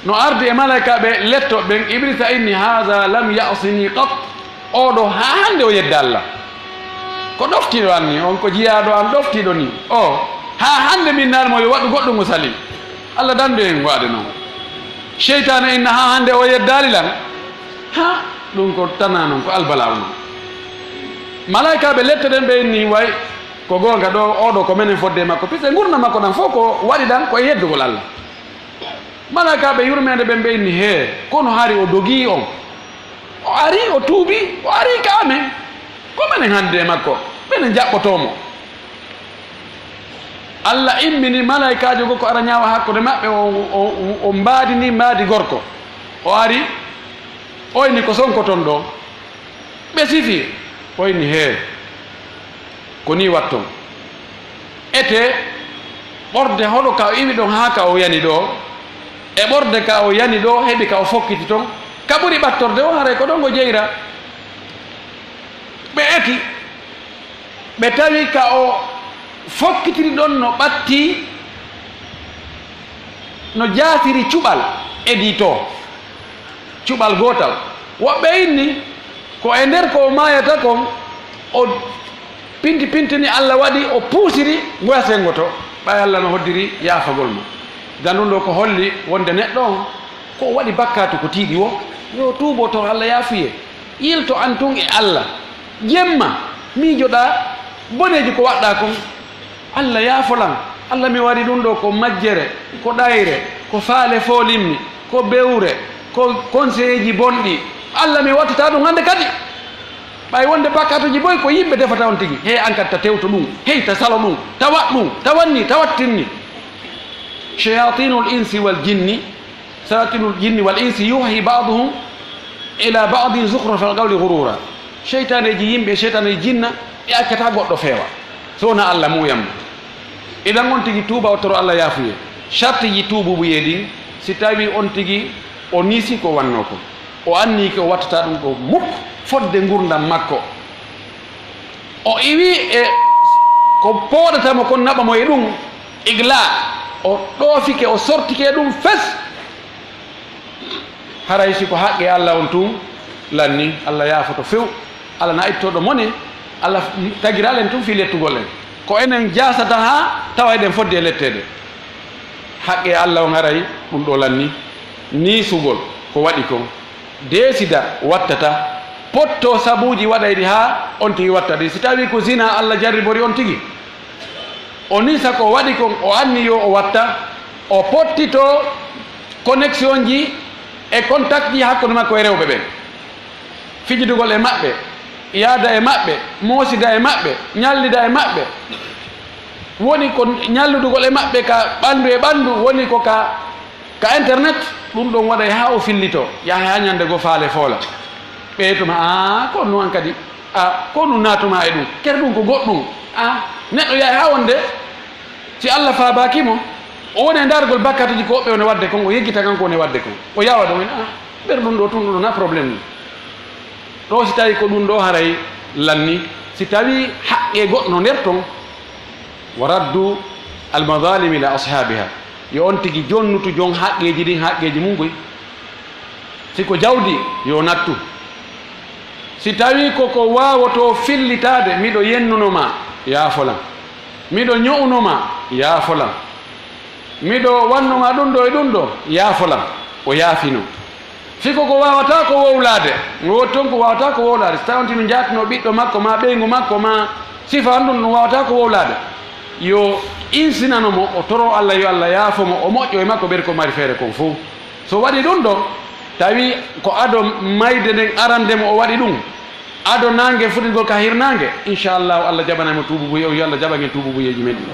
no ardi e malaykaaɓe lettooɓe ɓen, Ibliisa inni, "Haadha lam ya'sini qat." Oo ɗoo, haa hannde o yedda Allah. Ko ɗoftiiɗo an ni, on ko jiyaaɗo an ɗoftiiɗo ni. Oo, haa hannde min naal mo yo waɗu goɗɗum o sali. Allah dandu en waɗde noon. Seytaane inna haa hannde o yeddaali lan. Ha, ɗum ko tanaa noon, ko albalaa noon. Malaykaaɓe lette ɗen ɓe inni, way, ko goonga ɗoo, oo ɗoo ko menen fodde e makko. Puisque ngurndan makko ɗan fof ko waɗi ɗan ko e yeddugol Allah. Malaykaaɓe yurmeende ɓen ɓe inni, hee, kono hari o dogii on. O ari, o tuubi, o ari ka amen. Ko menen hannde e makko, menen jaɓɓotoo mo. Allah immini malaykaajo goo ko ara ñaawa hakkunde maɓɓe, o, o, o mbaadini mbaadi gorko. O ari, o inni ko sonkoton ɗoo. Ɓe sifi, o inni, hee, ko nii watton. Etee, ɓorde hoɗo ka o iwi ɗon haa ka o yani ɗoo, e ɓorde ka o yani ɗoo, heɓi ka o fokkiti ton, ka ɓuri ɓattorde o, haray ko ɗon o jeyra. Ɓe eti, ɓe tawi ka o fokkitiri ɗon no ɓattii, no jaasiri cuɓal edii too. Cuɓal gootal. Woɓɓe inni ko e nder ko o maayata kon, o pinti pintini Allah waɗi, o puusiri ngoya senngo to, ɓay Allah no hoddiri yaafagol mo. Janɗum ɗoo ko holli wonde neɗɗo on, ko o waɗi bakkaatu ko tiiɗi woo, yo tuubo to Allah yaafuye. Yilto an tun e Allah. Jemma, miijoɗaa boneeji ko waɗɗaa kon. Allah yaafo lan. Allah, mi waɗi ɗum ɗo ko majjere, ko ɗayre, ko faale foolimmi, ko bewre, ko konseyeeji bonɗi. Allah, mi wattata ɗum hannde kadi. Ɓay wonde bakkatuuji boy ko yimɓe defata on tigi. Hey, an kadi ta tewto ɗum, hey, ta salo ɗum, ta waɗ ɗum, ta wanni, ta wattinni. Shayatinul insi wal jinni, shayatinul jinni wal insi yuhi ba'duhum ila ba'din zukhrufal qawli ghurura. Seytaneeji yimɓe, seytaneeji jinna, ɓe accata goɗɗo feewa. So wona Allah muuyam. Idan on tigi tuuba o toro Allah yaafuye. Shartiji tuububuyee ɗin, si tawi on tigi o niisi ko wannoo ko, o annii ko o wattata ɗum ɗo muk fodde ngurdam makko. O iwi e ko pooɗata mo kon naɓa mo e ɗum, igla, o ɗoofike, o sortike e ɗum fes. Haray si ko haqqe Allah on tun lanni, Allah yaafoto few. Allah na ittooɗo mone, Allah tagiral en tun fii lettugol en. Ko enen jaasata haa tawa eɗen fodde e letteede. Haqqe Allah on haray ɗum ɗo lanni, niisugol ko waɗi kon, deesida wattata, potto sabuuji waɗayɗi haa on tigi watta ɗi. Si tawi ko zina Allah jarribori on tigi, o niisa ko waɗi kon, o anni yo o watta, o pottito connexion ji e contact ji hakkunde makko e rewɓe ɓen. Fijidugol e maɓɓe, yaada e maɓɓe, moosida e maɓɓe, ñallida e maɓɓe. Woni ko ñalludugol e maɓɓe ka ɓanndu e ɓanndu, woni ko ka, ka internet, ɗum ɗon waɗay haa o fillitoo, yaha haa ñannde goo faale foola. Ɓeeytuma, "Aa, ko on non kadi, a, ko on naatuma e ɗum, kere ɗum ko goɗɗum." A, neɗɗo yahay haa wonde, si Allah faabaaki mo, o woni e ndaargol bakkatuuji ko woɓɓe woni waɗde kon, o yeggita kanko woni waɗde kon. O yawa ɗon en, "A, ɓer ɗum ɗo tun, ɗum ɗo na problème ni." Ɗo si tawi ko ɗum ɗo haray lanni, si tawi haqqe goɗɗo nder ton, wa raddu al-madhalim ila ashabiha, yo on tigi jonnutu jon haqqeeji ɗin haqqeeji mum koy. Si ko jawdi, yo nattu. Si tawi ko ko waawoto fillitaade, miɗo yennuno ma, yaafo lan. Miɗo ño'uno ma, yaafo lan. Miɗo wanno ma ɗum ɗo e ɗum ɗo, yaafo lan. O yaafino. Fii ko ko waawataa ko wowlaade, no woodi toon ko waawataa ko wowlaade. So tawii on tigi no jaatino ɓiɗɗo makko, maa ɓeyngu makko, maa sifa on ɗum, no waawataa ko wowlaade. Yo insinano mo, o toro Allah, yo Allah yaafo mo, o moƴƴo e makko, ɓeydi ko mari feere kon fof. So waɗi ɗum ɗo, tawi ko ado mayde nden arande mo o waɗi ɗum, ado naange fuɗigol ka hirnaange, inchallahu Allah jaɓanay mo tuububuye on, yo Allah jaɓan en tuububuyeeji men ɗin.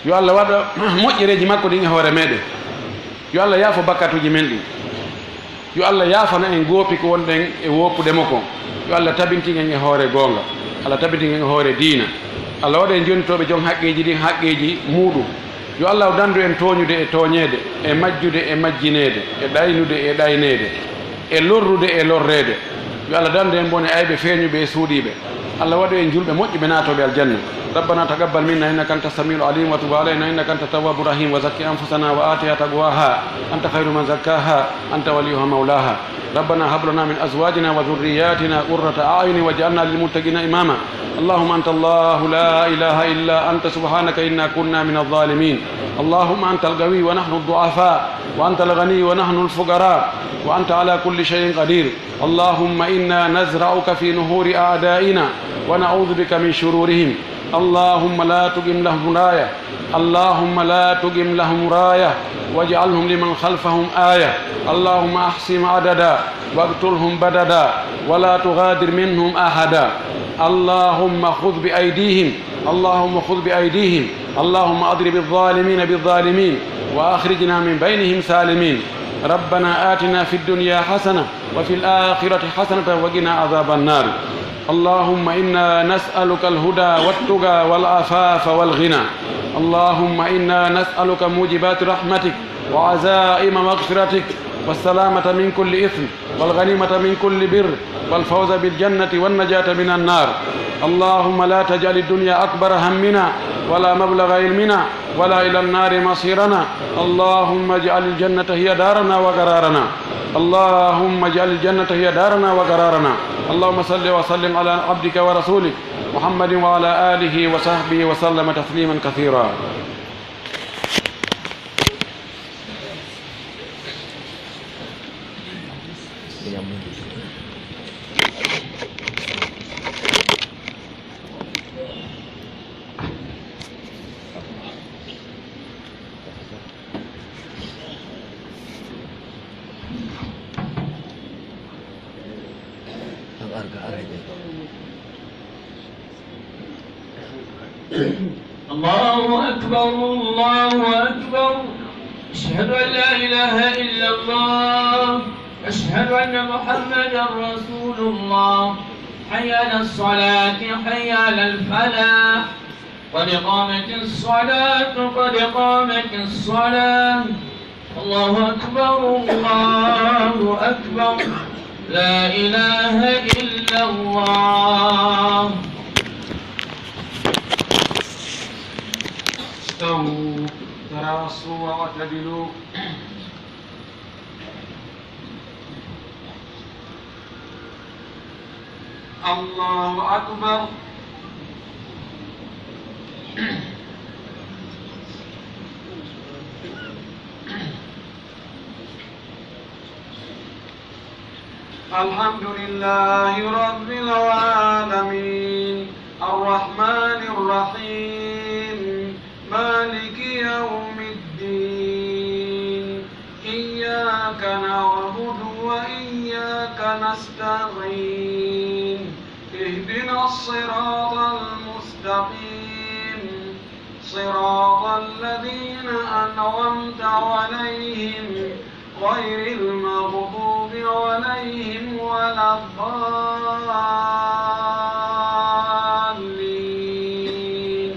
Yo Allah waɗa moƴƴereeji makko ɗin e hoore meɗen. Yo Allah yaafo bakkatuuji men ɗin. Yo Allah yaafana en goopi ko wonɗen e woppude mo kon. Yo Allah tabintin en e hoore goonga. Allah tabintin en e hoore diina. Allah waɗa en jonnitooɓe jon haqqeeji ɗin haqqeeji muuɗum. Yo Allah dandu en tooñude e tooñeede, e majjude e majjineede, e ɗaynude e ɗayneede, e lorrude e lorreede. Yo Allah dandu en bone ayɓe feeñuɓe e suuɗiiɓe. Allah waɗu en julɓe moƴƴuɓe naatooɓe aljanna. ربنا تقبل منا إنك أنت السميع العليم وتب علينا إنك أنت التواب الرحيم وزكي أنفسنا وآتها تقواها أنت خير من زكاها أنت وليها مولاها. ربنا هب لنا من أزواجنا وذرياتنا قرة أعين واجعلنا للمتقين إماما. اللهم أنت الله لا إله إلا أنت سبحانك إنا كنا من الظالمين. اللهم أنت القوي ونحن الضعفاء وأنت الغني ونحن الفقراء وأنت على كل شيء قدير. اللهم إنا نزرعك في نحور أعدائنا ونعوذ بك من شرورهم. اللهم لا تقم لهم راية. اللهم لا تقم لهم راية واجعلهم لمن خلفهم آية. اللهم أحصهم عددا واقتلهم بددا ولا تغادر منهم أحدا. اللهم خذ بأيديهم. اللهم خذ بأيديهم. اللهم أضرب الظالمين بالظالمين وأخرجنا من بينهم سالمين. ربنا آتنا في الدنيا حسنة وفي الآخرة حسنة وقنا عذاب النار. اللهم إنا نسألك الهدى والتقى والعفاف والغنى. اللهم إنا نسألك موجبات رحمتك وعزائم مغفرتك والسلامة من كل إثم والغنيمة من كل بر والفوز بالجنة والنجاة من النار. اللهم لا تجعل الدنيا أكبر همنا ولا مبلغ علمنا ولا إلى النار مصيرنا. اللهم اجعل الجنة هي دارنا وقرارنا. اللهم اجعل الجنة هي دارنا وقرارنا. اللهم صل وسلم على عبدك ورسولك محمد وعلى آله وصحبه وسلم تسليما كثيرا. الله أكبر، الله أكبر. أشهد أن لا إله إلا الله. أشهد أن محمدا رسول الله. حي على الصلاة، حي على الفلاح. قد قامت الصلاة، قد قامت الصلاة. الله أكبر، الله أكبر. لا إله إلا الله. استووا، تراصوا واعتدلوا. الله أكبر. الحمد لله رب العالمين. الرحمن الرحيم. مالك يوم الدين. إياك نعبد وإياك نستعين. اهدنا الصراط المستقيم. صراط الذين أنعمت عليهم غير المغضوب عليهم ولا الضالين. آمين.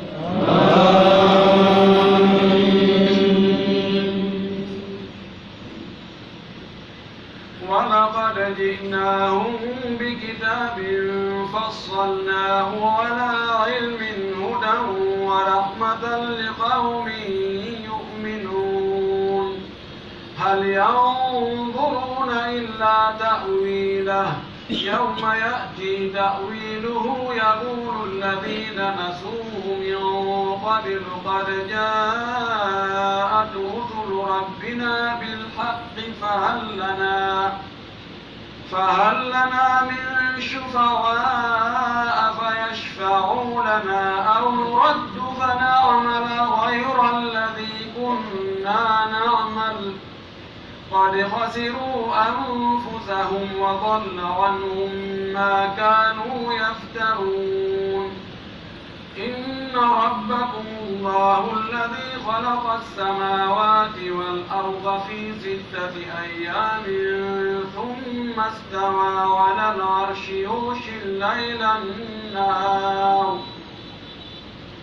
ولقد جئناهم بكتاب فصلناه على علم هدى ورحمة لقوم يؤمنون. هل ينظرون إلا تأويله يوم يأتي تأويله يقول الذين نسوه من قبل قد جاءت رسل ربنا بالحق فهل لنا، فهل لنا من شفعاء فيشفعوا لنا أو نرد فنعمل غير الذي كنا نعمل قد خسروا أنفسهم وضل عنهم ما كانوا يفترون. إن ربكم الله الذي خلق السماوات والأرض في ستة أيام ثم استوى على العرش يغشي الليل النهار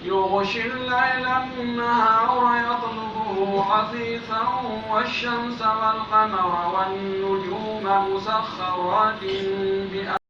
يغشي الليل النهار يطلبه حثيثا والشمس والقمر والنجوم مسخرات بأمره